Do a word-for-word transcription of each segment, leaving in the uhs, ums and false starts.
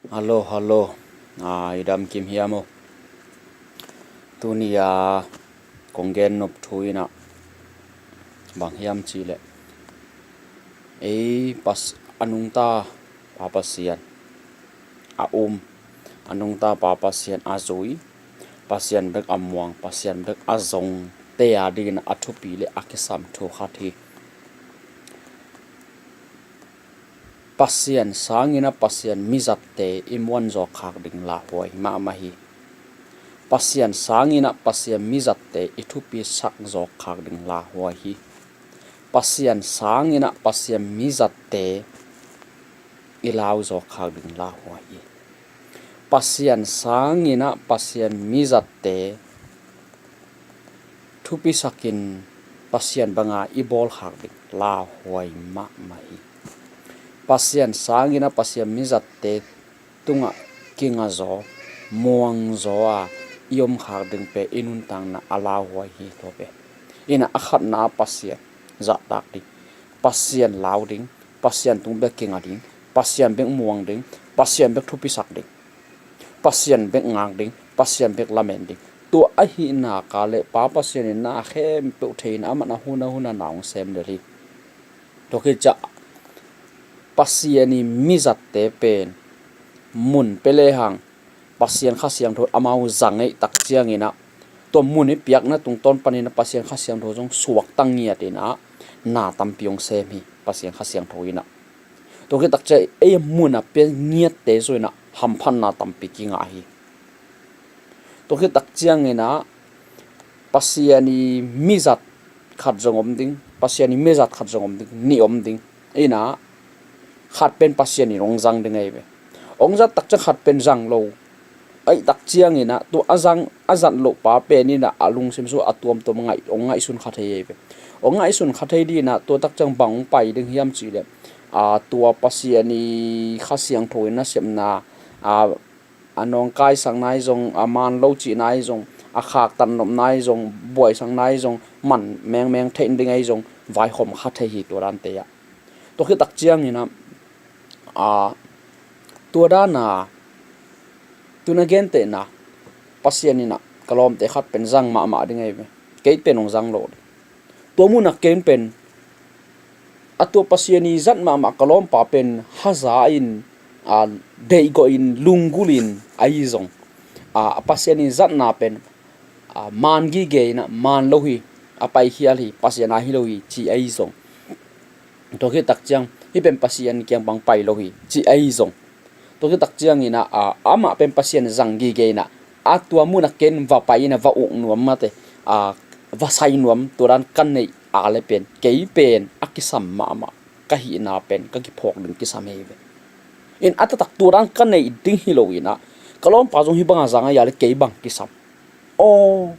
Hallo, hallo. Ah, i dam kim hiam aw? Tuni a kong gen nop thu in ah bang hiam cih leh, ei pas, a nungta Pa Pasian a um, a nungta Pa Pasian a zui, Pasian bek a muang, Pasian bek a zongte a dingin a thupi le a kisam thu khat hi. Pasian sangin ah Pasian mizatte i muanzawk khak ding lauhuai mahmah hi. Pasian sangin ah Pasian mizatte i thupisak zawk khak ding lauhuai hi. Pasian sangin ah Pasian mizatte i lauzawk khak ding lauhuai hi. Pasian sangin ah Pasian mizatte thupisakin Pasian banga i bawlkhak ding lauhuai mahmah hi. Pasian sangin ah Pasian mizatte tungah kingazaw, muangzaw a i omkhak ding pen i nuntakna a lauhuai hi. Tua pen in ah a khatna ah Pasian zahtak ding, Pasian lau ding, Pasian tung bek kinga ding, Pasian bek muang ding, Pasian bek thupisak ding, Pasian bek ngak ding, Pasian bek lamen ding. Tua ahih nak leh Pa Pasian in na a khempeuh thei in ah aman a hun a hun a na hong sem lel hi. Tua khit ciang Pasian i mizatte pen mun pia lehang Pasian Kha Siangtho amau za ngeih tak ciangin ah tua mun i piakna tungtawn panin ah Pasian Kha Siangtho zong suakta ngiat in ah na tampi hong sem hi Pasian Kha Siangtho in ah. Tua khit tak ciang ei mun a pia ngiatte zong in ah hamphatna tampi kingah hi. Tua khit tak ciangin ah Pasian i mizat khat zong om ding, Pasian i mizat khat zong om ding, nih om ding. In ah khat pen Pasian in hong zang ding ahi ve. Hong zat tak ciang khat pen zang lo. Ahih tak ciangin ah tua a zang, a zat loh pa pen in ah a lungsim sung a tuamtuam ngaih, hong ngaihsun kha thei ahi ve. Hong ngaihsun kha thei ding in ah tua tak ciang bang hong pai ding hiam cih leh, a, tua Pasian i Kha Siangtho in nasepna, a, a nawngkaisak nai zong, a man lo cih nai zong, a khaktan nop nai zong, buaisak nai zong, man mengmeng theih ding ahi zong, vaikhawm kha thei hi tua dante ah. Tua khit tak ciangin ah, a, tua dan a, tuna gentehna, Pasian in ah ka lawmte khat pen zang mahmah ding ahi ve. Kei pen hong zang lo ding. Tua mun ah ken pen a tua Pasian i zat mahmah ka lawmpa pen haza in, a, deihgawh in, lunggulh in ahi zong, a, a Pasian i zatna pen, a, man gige in ah man lo hi, a paikhial hi, Pasian a hi lo hi ci ahi zong. Tua khit tak ciang hih pen Pasian kiang bang pai lo hi ci ahi zong. Tua khit tak ciangin ah, a, amah pen Pasian zang gige in ah, a tua mun ah ken va pai in ah va uk nuam mate, a, va sai nuam tua dan ka neih a le pen kei pen a kisam mahmah ka hihna pen ka kiphawk ding kisam hi ve. In a taktak tua dan ka neih ding hi lo in ah ka lawmpa zong hih banga zang a hia le kei bang kisam. Aw,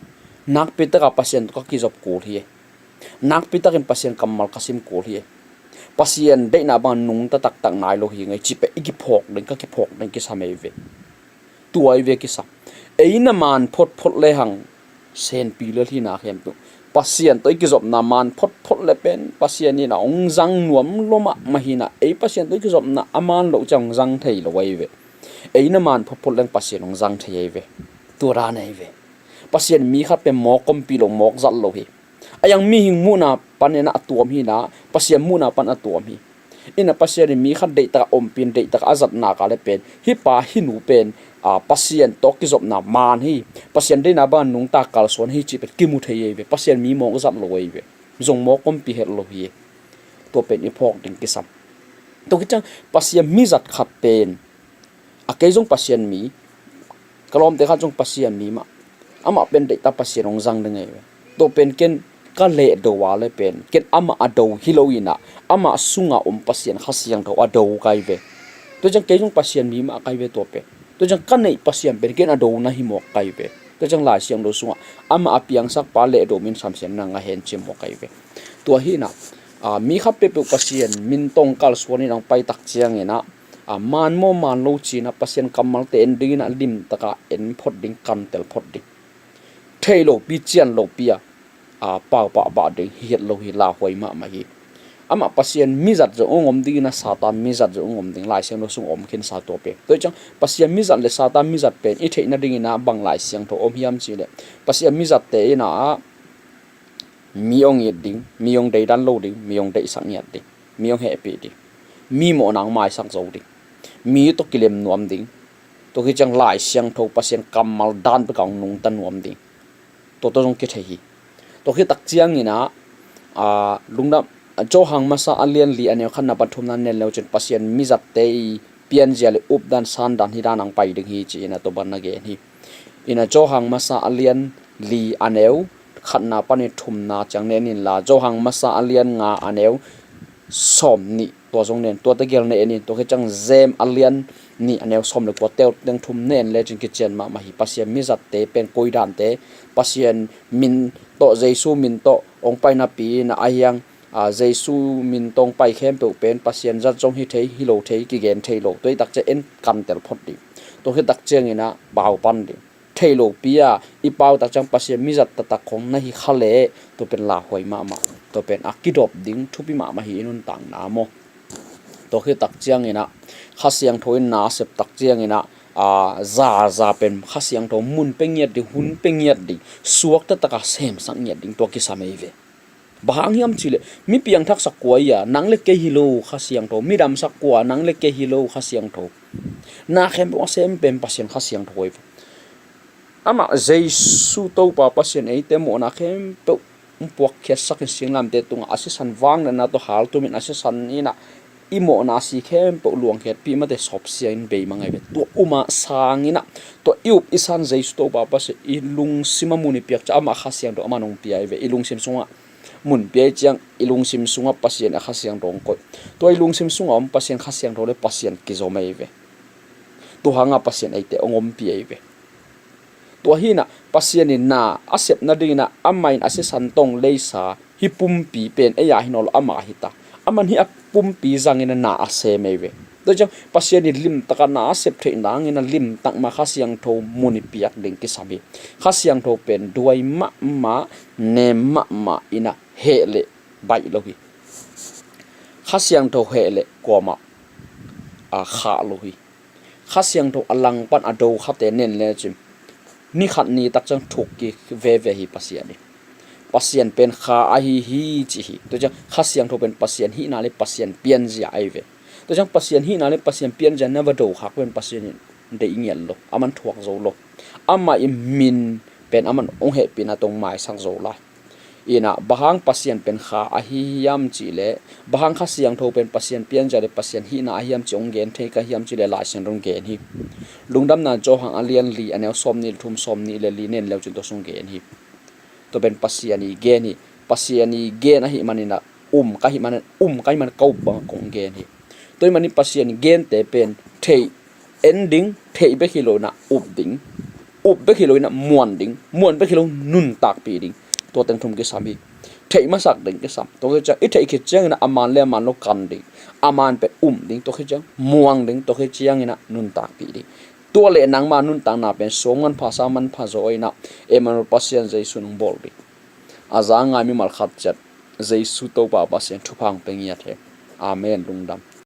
nakpi taka Pasian tawh ka kizop kul hi e. Nakpi takin Pasian kammal ka sim kul hi e. Pasian deihna bang nungta taktak nai lo hi ngei cih pen i kiphawk ding, ka kiphawk ding kisam hi ve. Tua hi ve kisam. Ei na man photphot lehang senpi lel hi na khempeuh. Pasian tawh i kizopna man photphot le pen Pasian in ah hong zang nuam lua mahmah hi na. Ei Pasian tawh i kizopna a man loh ciang hong zang thei lo ahi ve. Ei na man photphot leng Pasian hong zang thei ahi ve. Tua dan ahi ve. Pasian mi khat pen mawk ompih lo, mawk zat lo hi. A yang mihing muhna panin ah a tuam hi na, Pasian muhna pan a tuam hi. In ah Pasian in mi khat deihtak a ompih in, deihtak a zat nak leh pen hih pa hih nu pen, a, Pasian tawh kizopna man hi, Pasian deihna bang nungta kalsuan hi cih pen kimu thei ahi ve. Pasian mi mawk zat lo ahi ve. Zong mawk ompih het lo hi. Tua pen i phawk ding kisam. Tua khit ciang Pasian mi zat khat pen, a, kei zong Pasian mi, ka lawmte khat zong Pasian mi mah. Amah pen deihtak Pasian hong zang ding ahi ve. Tua pen ken ka lehdo a le pen ken amah a do hi lo in ah, amah sunga om Pasian Kha Siangtho a do ka hi ve. Tua ciang kei zong Pasian mi mah ka hi ve tua pen. Tua ciang ka neih Pasian pen ken a do na hi mawk ka hi ve. Tua ciang Lai Siangtho sungah amah a piangsak pa lehdo min samsiam na ngah hen ci mawk ka hi ve. Tua hi na, a, mi khat peuhpeuh Pasian min tawh kalsuan in hong pai tak ciangin ah, a, man maw man lo ci-in ah Pasian kammalte en dingin ah limtak a en phot ding, kamtel phot ding. Thei lopi, cian lopi a, a, paupah bah ding hi het lo hi, lauhuai mahmah hi. Amah Pasian mizat zong hong om ding in ah Satan mizat zong hong om ding, Lai Siangtho sung om khinsa tua pen. Tua hi ciang Pasian mizat le Satan mizat pen i theih nadingin ah bang Lai Siangtho om hiam cih leh, Pasian mizatte in ah mi hong it ding, mi hong deidan lo ding, mi hong deihsak ngiat ding, mi hong hehpih ding, mi mawhna hong maisak zo ding, mi tawh kilem nuam ding, tua khit ciang Lai Siangtho Pasian kammal dan bek a hong nungta nuam ding. Tua tawh zong kithei hi. Tua khit tak ciangin ah, aa, lungdam, Johan Masa a lian li a neu khatna pan thumna nen le uh cin Pasian mizatte i pianzia le updan sandan hi dan ang pai ding hi ci-in ah tua bang na gen hi. In ah Johan Masa a lian li a neu khatna panin thumna ciang nen inla, Johan Masa a lian nga a neu sawm nih tua zong nen, tua tegel nen in, tua khit ciang James a lian nih a neu sawm le kua teng thum nen le cin kician mahmah hi. Pasian mizatte pen koi dante, Pasian min tawh, Jesu min tawh hong pai napi in ah ahi hang, aa, Jesu min tawh hong pai khempeuh pen Pasian zat zong hi thei, hi lo thei, kigen thei lo. Tua hi tak ciang en kantel phot ding. Tua khit tak ciangin ah pau pan ding. Thei lopi a i pau tak ciang Pasian mizat taktak khong na hi kha leh, tua pen lauhuai mahmah, tua pen a kidop ding thupi mahmah hi i nuntakna maw. Tua khit tak ciangin ah Kha Siangtho in na a sep tak ciangin ah, aa, zaza pen Kha Siangtho mun pia ngiat ding, hun pia ngiat ding, suakta taka semsak ngiat ding tua kisam ei ve. Bang hang hiam cih leh mi piangthaksak kua hi a, nang le kei hi lo Kha Siangtho. Mi damsak kua, nang le kei hi lo Kha Siangtho. Na khempeuh a sem pen Pasian Kha Siangtho hi ve. Amah Jesu Topa Pasian eite mawhna khempeuh hong puakkhiatsak in singlamteh tungah a sisan vangliatna tawh haltumin a sisan in ah i mawhna a si khempeuh luangkhiatpih mate sawpsia in beimang ahi ve. Tua um a sangin ah tua i up i san Jesu Topa Pasian i lungsim a mun i piak ciang amah Kha Siangtho amah hong pia ahi ve. I lungsim sungah mun pia i ciang i lungsim sungah Pasian a Kha Siangtho hong koih. Tua i lungsim sungah om Pasian Kha Siangtho le Pasian kizom ahi ve. Tua hangah Pasian eite hong ompih ahi ve. Tua hi in ah Pasian in na a sep nadingin ah amah in a sisan tawh hong leisa hih pumpi pen ei a hi nawn lo, amah a hi ta. Aman hih a pumpi zangin ah na a sem ahi ve. Tua ciang Pasian in limtakin na a sep theih nangin ah limtak mah Kha Siangtho mun i piak ding kisam hi. Kha Siangtho pen duai mahmah, nem mahmah in ah heh leh baih lo hi. Kha Siangtho heh leh kuamah, aa, khah lo hi. Kha Siangtho a langpan a do khate nen le cin ni khat ni tak ciang thuk kik veve hi Pasian hi. Pasian pen Kha ahi hi ci hi. Tua ciang Kha Siangtho pen Pasian hihna le Pasian pianzia ahi ve. Tua ciang Pasian hihna le Pasian pianzia na va do khak pen Pasian in deih ngiat lo, aman thuak zo lo. Amah i min pen aman hong hehpihna tawh hong maisak zo lai. In ah bang hang Pasian pen Kha ahi hiam cih leh, bang hang Kha Siangtho pen Pasian pianzia le Pasian hihna ahi hiam cih hong gen thei ka hiam cih leh Lai Siangtho in hong gen hi. Lungdamna Johan a lian li a neu sawm nih le thum, sawm nih le li nen le uh cin tua sung gen hi. Tua pen Pasian i gen hi. Pasian i gen ahih manin ah um ka hih manin, um ka hih manin ka up bang kong gen hi. Tua hih manin Pasian i gente pen theih en ding, theih bek hi lo in ah up ding, up bek hi lo in ah muan ding, muan bek hi lo nuntakpih ding. Tua teng thum kisam hi. Theih masak ding kisam. Tua khit ciang i theih khit ciangin ah a man le a man lo kan ding, a man pen um ding, tua khit ciang muang ding, tua khit ciangin ah nuntakpih ding. Tua leh nangma nuntakna pen sawm manpha, sa manpha zaw in ah Emmanuel Pasian Jesu in hong bawl ding. A za ngai mimal khat ciat Jesu Topa Pasian thupha hong pia ngiat hen. Amen. Lungdam.